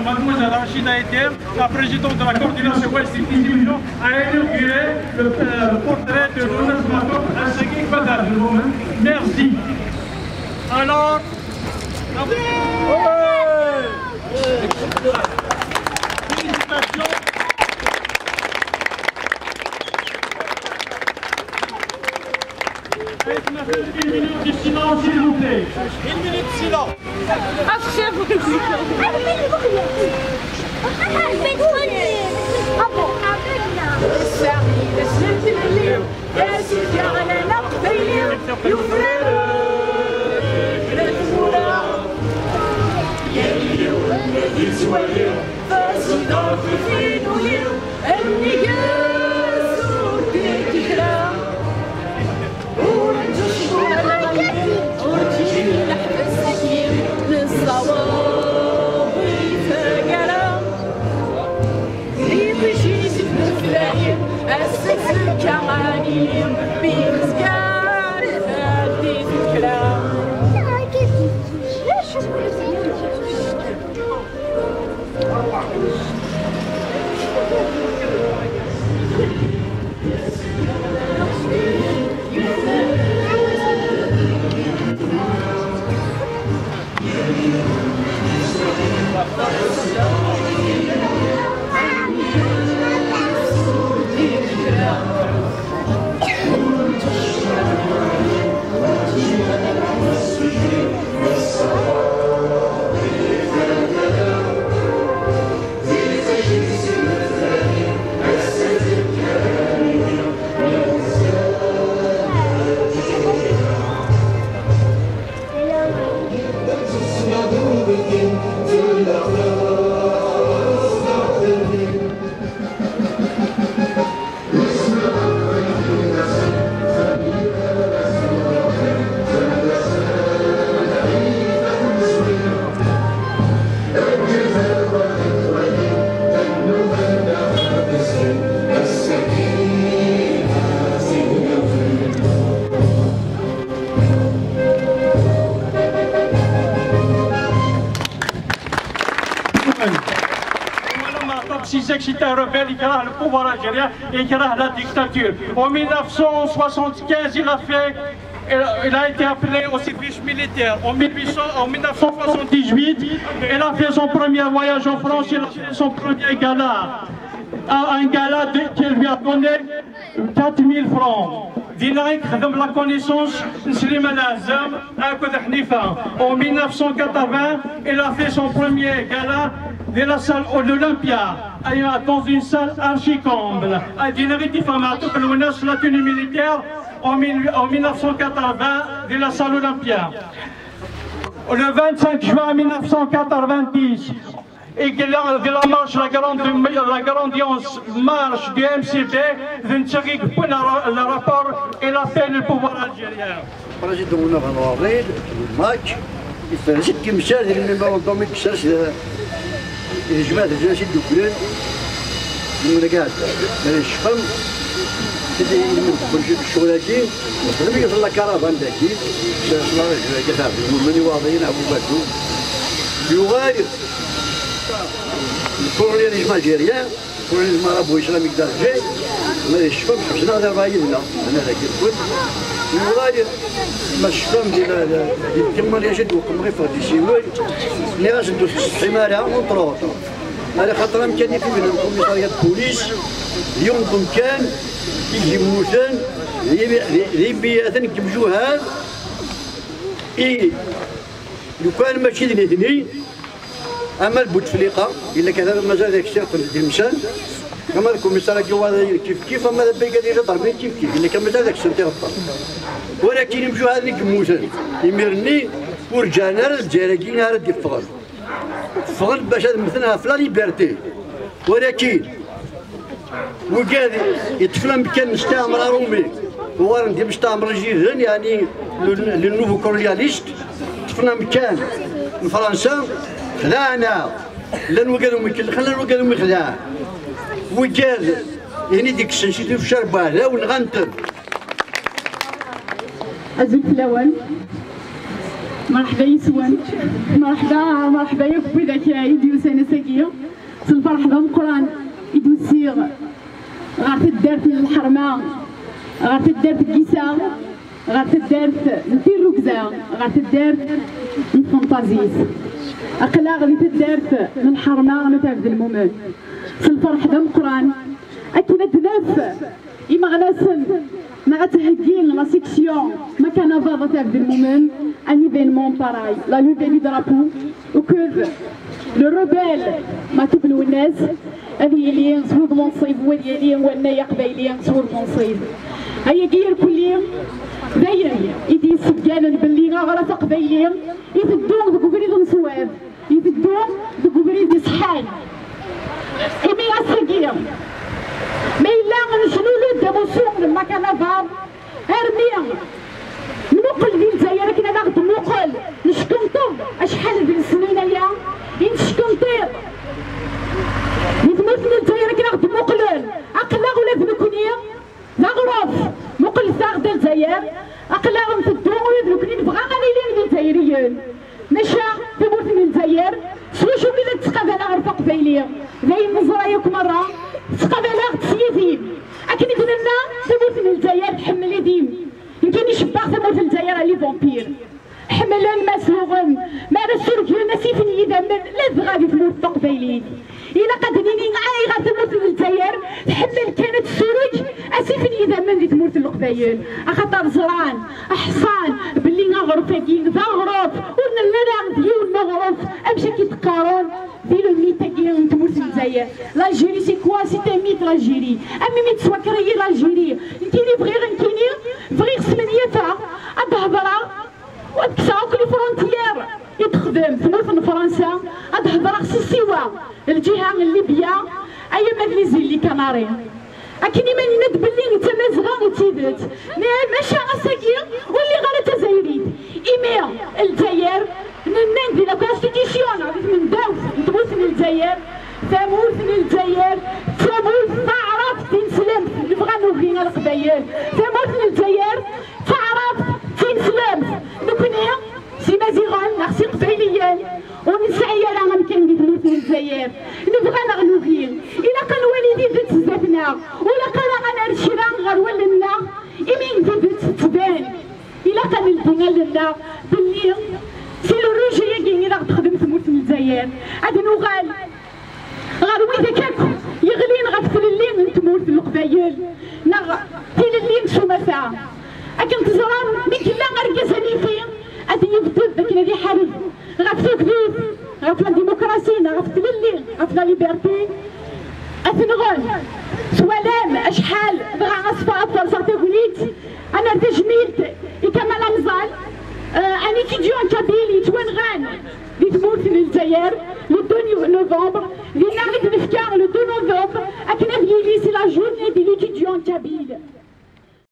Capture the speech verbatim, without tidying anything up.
Mademoiselle Rachida Ethem, la présidente de la coordination ouest de Tizi Ouzou, a inauguré le, euh, le portrait de Lounas Matoub ainsi que Madame le Woman. Merci. Alors, félicitations. Une minute de silence, s'il vous plaît. Une minute de silence. Ah, c'est vous. Ah bon. Voilà, Mahathir Sisek, c'est un rebelle, il krah le pouvoir algérien, il krah la dictature. En mille neuf cent soixante-quinze, il a fait, il a été appelé au service militaire. En mille huit cents, en mille neuf cent soixante-dix-huit, il a fait son premier voyage en France, il a fait son premier gala. Un, un gala de- qui lui a donné quatre mille francs. Dinna i yexdem la connaissance de Slimane Azem akked Ḥnifa. En mille neuf cent quatre-vingts, il a fait son premier gala de la salle de l'Olympia, dans une salle archi comble. Dinna i d-ifhem Mahathir Sisek la tenue militaire en, mille- en mille neuf cent quatre-vingts de la salle Olympia. Le vingt-cinq juin mille neuf cent quatre-vingt-dix, et que la, de la marche, la grande, la grandiose marche du M C P, de Ntserrig pour le, le rapport et l'appel du pouvoir algérien. Président n uɣerḍil, Mac, iferres-d timsal di lmemorandum i yessers, eh, i tejmaɛt n Lezzayer i d-dduklen, yemma-s iɛedda. Ma yecfam, tidi yemma-s ccɣel-agi, nexdem yiwet n la caravane dagi, sers la région-agi, tɛebd lmumen i waɣḍiyen ɣef ubadu. Yuɣal le colonialisme algérien, le colonialisme arabo-islamique d'Alger, ma yecfam, ḥebsen-aɣ di ṛṛay yid-neɣ, hna dagi lkul. Yuɣal, ma tecfam, di la, la, di témoignage d-weqmeɣ i ffeɣ-d isiwel, nniɣ-asen ur tettsetḥim ara, entre autres. Ala xaṭer amkan i t-ibnan le commissariat de police, d yiwen n umkan i yemmuten, d, d, d imyaten n yimjuhad, i, lukan mačči d nitni, ama d Butefliqa, yella kan mazal deg-s iɣeṭṭen d imsan, ama d kumiṣar-agi wa d kif kif, ama d Brigadier Gendarmerie kif kif, yella kan mazal deg-sen tiɣeṭṭen. Walakin imjuhad-nni yemmuten, imir-nni ur ǧǧan ara Lezzayer-agi ara d-iffɣen. Ffɣen bac ad mmten ɣef la liberté. Walakin, wigad yeṭṭfen amkan n Stɛemmer Arumi, uɣalen d imestɛemren jiden, yeɛni le, le nouveau colonialiste, ṭṭfen amkan n Fransa, xedɛen-aɣ. Llan wigad umi kellxen, llan wigad umi xedɛen. Wigad, ini deg-sen si tufcar n uɛdaw, nɣan-ten. Azul fell-awen. Merḥba yis-wen. Merḥba, merḥba yakk wid akk i d-yusan ass-agi. S lferḥ d ameqqran i d-usiɣ ɣer taddart n Lḥerma, ɣer taddart n Yisaɣ, ɣer taddart n Tirrugza, ɣer taddart n Tfenṭazit. Aql-aɣ di taddart n Lḥerma n At Ɛebdelmumen. S lferḥ d ameqqran akken ad d-naf imeɣnasen neɣ ad theggi la section Makanava n At Ɛebdelmumen un événement pareil, la levée du drapeau, akked le rebelle Matoub Lwennas, ad yili s wudem unṣib, u ad yili wannay aqbayli s wudem unṣib. Ayagi irkelli d ayen i d-yessebganen belli aɣref aqbayli iteddu deg ubrid n ṣṣwab, iteddu deg ubrid iṣeḥḥan. Imi ass-agi, ma yella necnulu-d amussu n Makanava, armi nmuqel di Lezzayer akken ad aɣ-d-muqel, neckenṭeḍ acḥal d lesnin aya i neckenṭiḍ di tmurt n Lezzayer akken ad aɣ-d-muqlen. Aql-aɣ ula d nekkni d aɣref, muqlet-aɣ-d a Lezzayer, aql-aɣ nteddu ula d nekkni nebɣa ad nili d Izzayriyen. Maca tamurt n Lezzayer s wacu i la tettqabal aɣref aqbayli? D ayen neẓra yakk merra, tettqabal-aɣ-d s yidim. Akken i d-nenna, tamurt n Lezzayer tḥemmel idim. Nekkini cebbaɣ tamurt n Lezzayer a les vampires. Ḥemmlen ma suɣen, mi ara surgen asif n yidammen, ladɣa di tmurt taqbaylit. Ilaq ad d-nini ayɣer tamurt n Lezzayer tḥemmel kan ad tessureg asif n yidammen di tmurt n Leqbayel, axaṭer ẓran, ḥṣan belli aɣref-agi d aɣref, ur nelli ara d yiwen n uɣref, amek akka i d-qqaren di le mythe-agi n tmurt n Lezzayer. L'Algérie, c'est quoi? C'est un mythe, l'Algérie. Am imi tettwaker-iyi l'Algérie. Nekkini bɣiɣ, nekkini bɣiɣ, smenyafeɣ ad d-hedreɣ, ad kkseɣ akk les frontières i texdem tmurt n Fransa, ad d-hedreɣ s ssiwa, lǧiha n Libya, ay ama d les îles Canaries. Akken i ma nenna-d belli d Tamazɣa i d tidet, ma-, maca ass-agi ur lliɣ ara d Tazzayrit. Imi Lezzayer, nenna-d di la constitution neɣ di tmendawt n tmurt n Lezzayer, tamurt n Lezzayer d tamurt taɛrabt tineslemt, nebɣa nugi a Leqbayel, tamurt n Lezzayer d taɛrabt tineslemt. Nekkni s Imaziɣen neɣ s Iqbayliyen ur nesɛi ara amkan di tmurt n Lezzayer. Nebɣa neɣ nugi, ilaq ad nwali tidet zdat-neɣ, ur ilaq ara ad nerr kra ɣer wallen-nneɣ, imi n tidet tettban. Ilaq ad neldi allen-nneɣ belli c'est le rejet-agi i d aɣ-texdem tmurt n Lezzayer. Ad nuɣal ɣer widak akk yeɣlin ɣef tlelli n tmurt n Leqbayel neɣ tilelli s umata. Akken teẓram, mi yella argaz anifi ad yebded akken ad iḥareb ɣef tugdut, ɣef la démocratie, neɣ ɣef tlelli, ɣef la liberté, ad t-nɣen. Twalam acḥal dɣa aṣfa ad ferṣeɣ tagnit, ad nerr tajmilt i Kamal Amẓal, euh, un étudiant kabyle yettwanɣan di tmurt n Lezzayer, le deux novembre, dinna i d-nefka le deux novembre akken ad yili c'est la journée de l'étudiant kabyle.